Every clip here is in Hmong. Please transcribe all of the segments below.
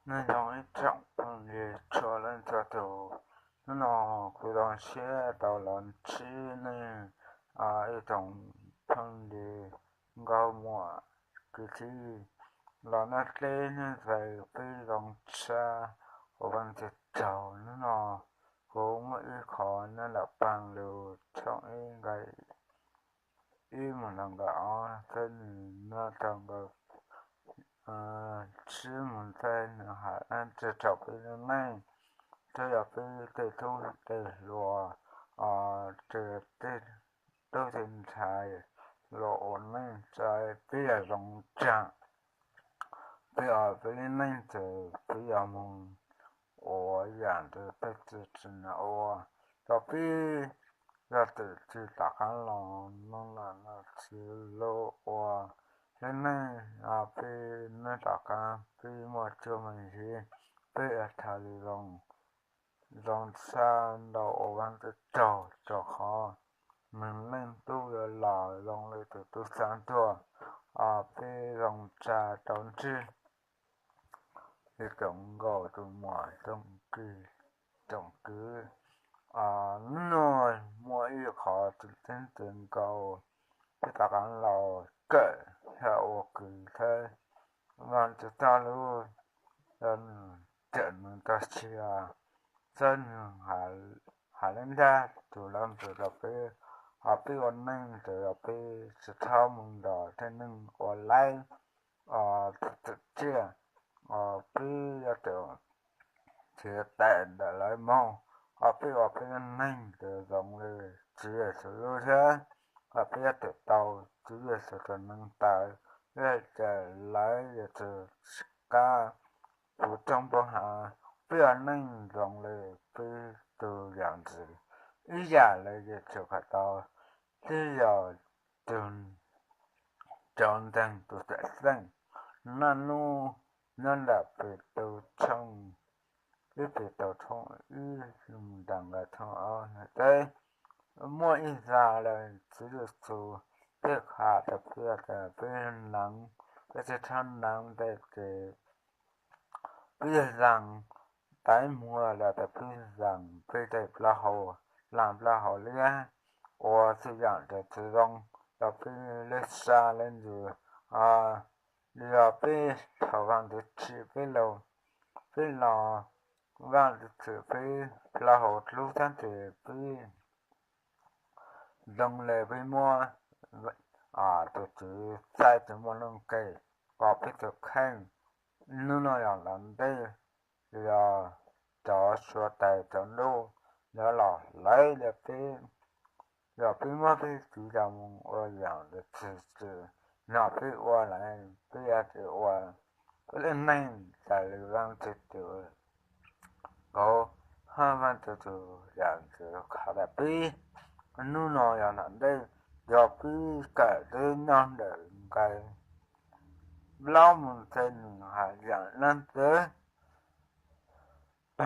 Nyob zoo ib tsoom phooj ywg txhua leej txhua tus, hnub no kuv zoo siab tau los ntsib nej ib tsoom phooj ywg nkauj muam kwv tij los noj teb nyob ntxhais peb zoo tshaj ua Vaj Tswv tsaug. Hnub no kuv muaj ib qho nyob nram Paaj Lug tshooj ib nqai ib mus rau nqai ob, thiab nws nyob rau nqai tsib mus thiab nws hais dab tsi rau peb lub neej, thiab yog peb tej tub tej hluas, tej tub tej ntxhais los ua neej tsa peb yog zoo tshaj, peb ua peb lub neej ces peb yog mus ua yam ntawd peb tsis tsim nyog ua. Rau peb yog txwm tsis tom qab los no los no tsis los ua lub neej, peb neej tom qab peb muaj tsuj muaj ziv, peb ua thaum li zoo, zoo tshaj ntau ua Vaj Tswv tsaug, rau qhov nws leej tub yuav los zoo li tus tub xeeb tuaj, peb zoo tshaj rau ntsib li tsoom nkauj tsoom muam tsoom kwv, tsoom kwv. Hnub no muaj ib qho tseem ceeb tseem nkaus, peb tom qab los kawm thiab ua kwv thiab Vaj Tswv txoj lus, yog nws cawm nws txoj sia, thiab nws hais lub ntiag tug lab ntxwv rau peb, ho peb ua neej ces yog peb tsis txhob mus nrog tej neeg ua laib txwm tsiaj, peb yuav tsum nrhiav tais ntawm lawv moog, ho peb ua peb neeg ces zoo li Tswv Yexus lub thiab, ho peb yuav tsum tau Tswv Yexus tus neeg taw, yog tias lawv yuav tsum tsis kam puv roob puv hav, peb ua neej zoo li peb tus yam ntxwv ib yam li Yexus Khetos, twb yog tus cov ntseeg tus cawm seej. Naj nub nyob ntawm Petus tshooj ib, Petus tshooj ib mus rau nqai tshooj ob no teb, muaj ib zag lawm Tswv Yexus twb qha rau peb tias peb neev, peb tsis txhob neev tej ces peb yog zees, tais muag los tias peb zees peb tej plaub hau, laag plaub hau liab, ua txhua yam rau tsis zoo rau peb lub sab lub ntsws. Yog peb thaum Vaajtswv tsim peb los, peb los Vaajtswv tsim peb plaub hau dlub tag ces peb zoo li peb muab tus Tswv txaij tsis muaj nuj nqes, kom peb tus kheej hnub no yog tom ntej, yog cov suav tais cov ntuj, yog los hlawv li peb, yog peb muab peb txiv coj mus ua yam li txwv txwv, no peb ua lawm peb yuav tsum ua peb lub neej raws li Vaajtswv tus kauv, hab Vaajtswv tus yam ntxwv qha rau peb. Hnub no yog tom ntej, yog peb kawm tib nyob ntawm nqai plaub mus txog nws hais yam leej twg,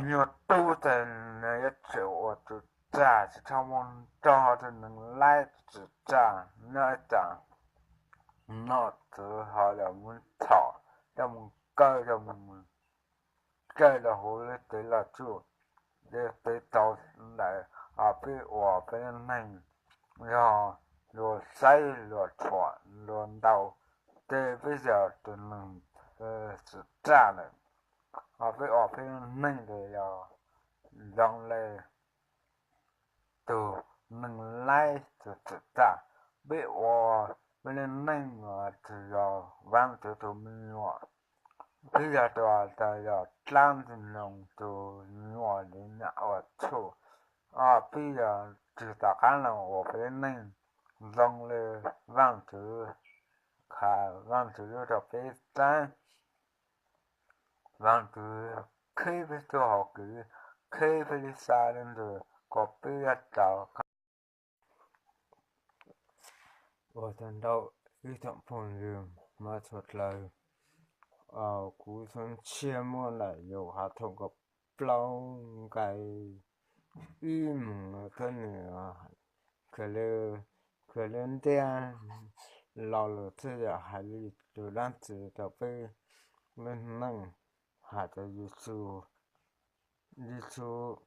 nyuag tub ces nws yuav tsum ua txwv txaj, tsis txhob muaj nrog tej neeg laib txwv txaj, nyob ib tsam nom tswv ho yog mus txhom, yog mus kaw, yog mus kaw rau hauv lub tsev loj tsuj, tej tau ntawd, peb ua peb neeg yog luag saib luag thuam luag ntaus, ces peb yog tus neeg txwv txaj lawm. Ho peb ua peb neeg ces yog zoo li tus neeg laib txwv txaj, peb ua peb lub neej no tsis yog Vaajtswv tus me nyuam, peb yog tus, yog dlaab ntxwg nyoog tus nyuam li nyuam ua txhuj. Peb yog tsis tom qab los ua peb lub neej zoo li Vaajtswv, Vaajtswv yuav rau peb txav, Vaajtswv qhib peb txuj hau kev, qhib peb lub sab lub ntsws kom peb yuav tau Ua tsaug ntau ib tsoom phooj ywg hmov tshua dlawg. Kuv txhua ntshiab muab lam yus has thooj kaum plaub nqai ib mus no thiab nws khaws li ntiab lo lus thiab yam hais li tus dlaab tsi rau peb lub neej. hais rau Yexus, Yexus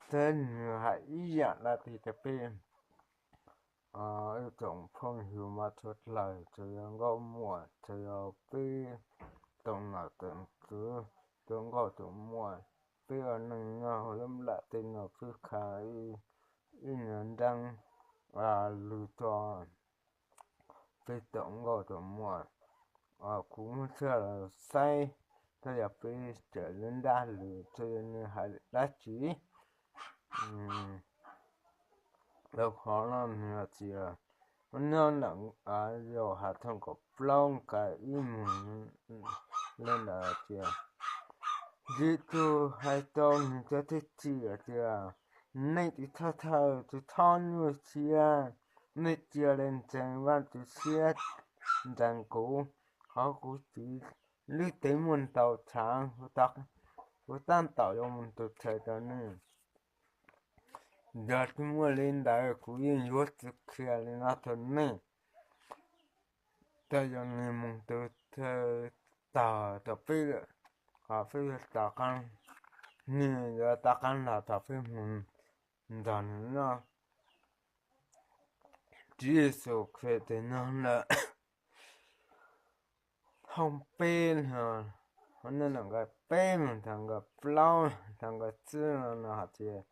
thiab nws hais ib yam dab tsi rau peb, ib tsoom phooj ywg mab tshua dlawg, txawm yog nkauj muam, txawm yog peb tsoom nom tsoom tswv, tsoom nkauj tsoom muam, peb ua neej nyob hauv lub nplaj teb no peb khav ib nyuag nreeb lus tso peb tsoom nkauj tsoom muam. Kuv muab tshaj los saib, txawm yog peb tseem lub nrab lus txawm yog nws hais dab tsi, rau qhov no nws hais tias, nyob ntawm Yauhas tshooj kaum plaub nqe ib mus li ntawd tias, Yexus hais rau nws cov thwj tim hais tias, nej tsis txhob thawj, tsis txhob nyuaj siab, nej cia li ntseeg Vajtswv siab ntseeg kuv, qhov kuv txiv lub cev muaj ntau tshaav, kuv tab tom yuav mus tus thawj rau nej. Yog tsis muaj li ntawd kuv yeej yuav tsis qhia li no rau nej. Txawm yog nws mus tus thawj tog rau peb lawm, qhov peb yuav tom qab, nws yuav tom qab los thaum peb mus nrog nws noj. Tswv Yexus qhia tes no ntawm thooj peb no, nqe peb mus txog nqe plaub txog nqe tsib no hais tias,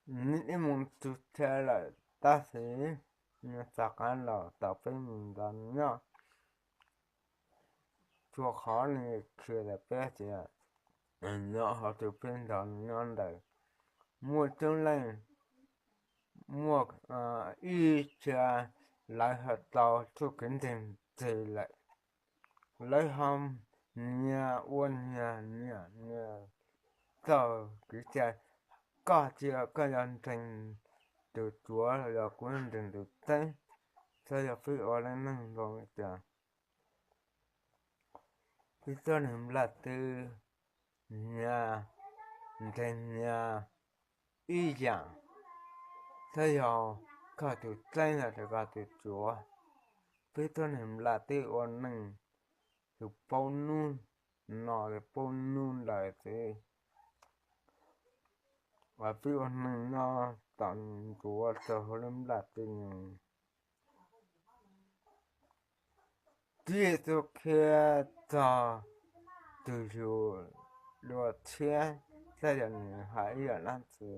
nej mus tus thawj lawm tab sis nws tom qab los thaum peb mus nrog nws noj. Txhua qhov nws qhia rau peb tias, nyob hauv tus peb nrog nws nyob ntawd, muaj coob leej, muaj ib txhia lawv ho tau txuj kev ntseeg tseg lawm, lawv ho nyias ua nyias nyiam nyias txoj kev cai. Koj cia koj yog ntseeg tus tsuav los yog kuv ntseeg tus tseeb, txawm yog peb ua lub neej zoo li cas, peb txoj neeg nplaj teb nyias ntseeg nyias ib yam, txawm yog koj tus tseeb los yog koj tus tsuav, peb txoj neeg nplaj teb ua neej, tus paub hnub no tus paub hnub ntawd xwb, uas peb ua neej nyob tom ntsuav rau hauv lub nplaj teb no. Tswv Yexus qhia txog tus yug dua tshiab, txawm yog nws hais ib yam dab tsi.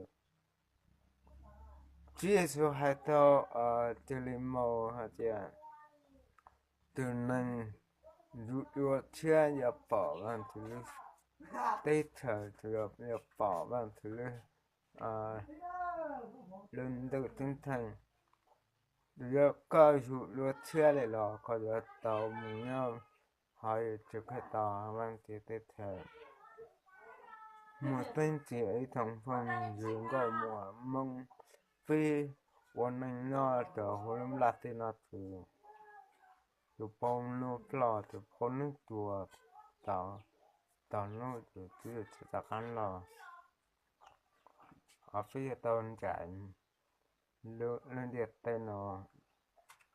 Tswv Yexus hais tau cia li mus hais tias, tus neeg yug dua tshiab yuav pom Vaajtswv lub teb chaws, yuav pom Vaajtswv lub, lub ntuj ceeb tsheej. Yog koj yug dua tshiab li los koj yuav tau mus nyob hauv Yexus Khetos Vaajtswv teb chaws. Muaj teeb tsi ib tsoom phooj ywg nkauj muam Hmoob, peb ua neej nyob rau hauv lub nplaj teb no ces tus paub hnub ploj tus paub hnub tuag, tau hnub ces twb yuav tsis rov qab los. Peb yuav tau ncaim lub ntiaj teb no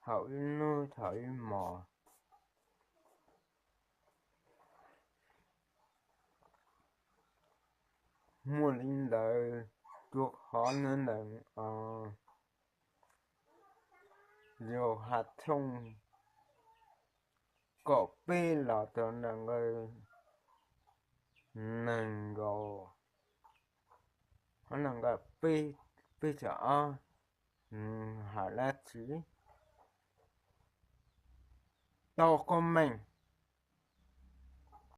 thaum ib hnub thaum ib hmos. Muaj li ntawd, rua qhov ntawd Yauhas tshooj kaum peb los rau ntawm nqe nees nkaum, qhov ntawm nqe peb, peb caug ob, hais dab tsi? Tau koj meej,